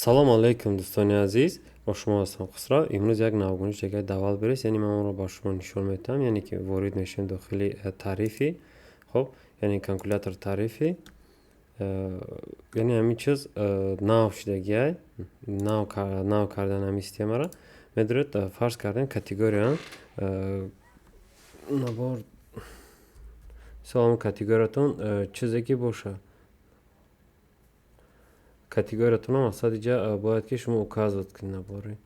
Салом алейкум, дӯстони азиз, бо шумо ҳастам Хусрав. Имрӯз як навгуниш дигаи давал берес, яъне ман онро ба шумо нишон медиҳам, яъне ки ворид мешавем дохили тарифи, хоб, яъне калькулятор тарифи, яъне ҳамин чиз нав шудагиай, нав кардан ҳамин системаро. Медоред, фарз кардем, категория набор, мисол, ҳамон категориятон чизе ки боша, категориятона, мақсад, иҷа бояд ки шумо указывать кунед набори,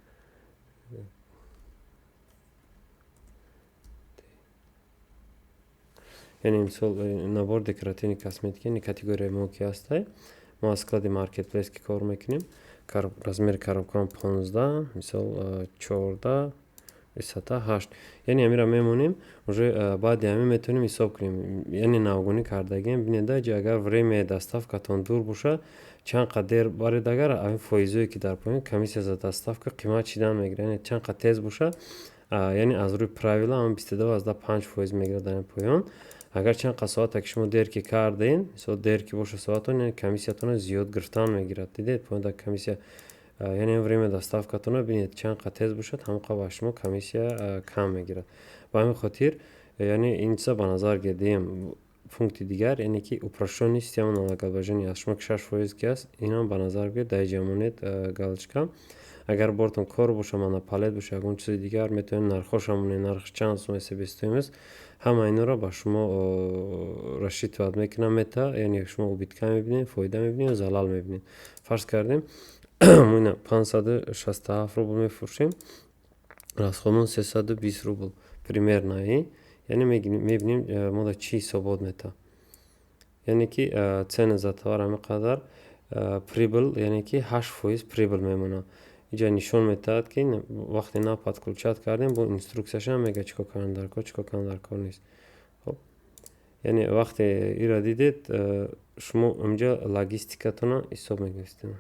яъне, мисол, набор декоративный косметика, яъне категорияи мо ки ҳастай. Мо аз склади маркетплейс ки кор мекунем, размери коробкаам 15, мисол, 14, высота 8, яъне ҳаминро мемонем. Уже баъди ҳамин метавонем ҳисоб кунем, яъне навгунӣ кардагием. Бинед, ҷа агар время доставкатон дур бошад, чанд қад дер баред, агар ҳамин фоизое ки дар поён, комиссия за доставка қимат шидан мегирад. Яъне чанд қад тез бошад, яъне аз рӯи правила ҳамн 22,5% мегирад дар ин поён. Агар чанд қад соате ки шумо дер ки кардем, мисол, дер ки боша соатон, яъне комиссиятонро зиёд гирифтан мегирад. Дидед, поён дар комиссия, яъне время доставкатонро бинед, чанд қад тез бошад, ҳамон қад ба шумо комиссия кам мегирад. Ба ҳамин хотир, яъне ин чиза ба назар гирдем. Пункти дигар, яъне ки упрощённый система налогообложения аз шумо ки 6% ки аст, инам ба назар бигиред. Дар инҷа монед галочка. Агар бортон кор боша, мана палет боша, ягон чизи дигар, метавонед нархҳоша монед, нархш чанд сум, себестоимость, ҳама инҳоро ба шумо рассчитывать мекунам, мета, яъне шумо убытка мебинед, фоида мебинед ё залал мебинед. Фарз кардем, мо ина 567 рубл мефурӯшем, расходмон 320 рубл примерно, яъне мебинем, мо дар чӣ ҳисобот мета, яъне ки цена за товар ҳамин қадар, прибыль, яъне ки 8% прибыль мемонад. Инҷа нишон медиҳад, ки вақте нав подключать кардем, бо инструксияшам мегӯяд, чӣ кор кардан дар кор, чӣ кор кардан дар кор нест. Хоб, яъне вақте инро дидед, шумо инҷа логистикатонро ҳисоб мекунед.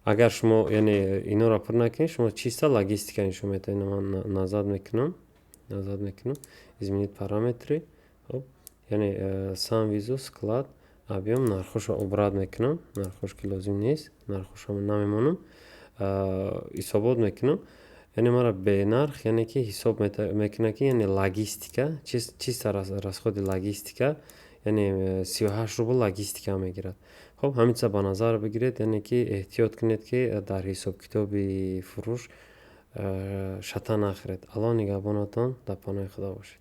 Агар шумо, яъне, инҳоро пур накунед, шумо чисто логистика нишон медиҳад. Ина ман назад мекунам, изменить параметры. Хоб, яъне сам визу склад, объем, нархҳошро убрать мекунам, нархҳош ки лозим нест, нархҳошро намемонам. Ҳисобот мекунам, яъне мара бенарх, яъне ки ҳисоб мекунад, ки яъне логистика, чисто расходи логистика, яъне 38 рубл логистика мегирад. Хоб, ҳамин чиза ба назар бигиред, яъне ки эҳтиёт кунед, ки дар ҳисобкитоби фурӯш шата нахӯред. Аллоҳ нигаҳбонатон, дар паноҳи Худо бошед.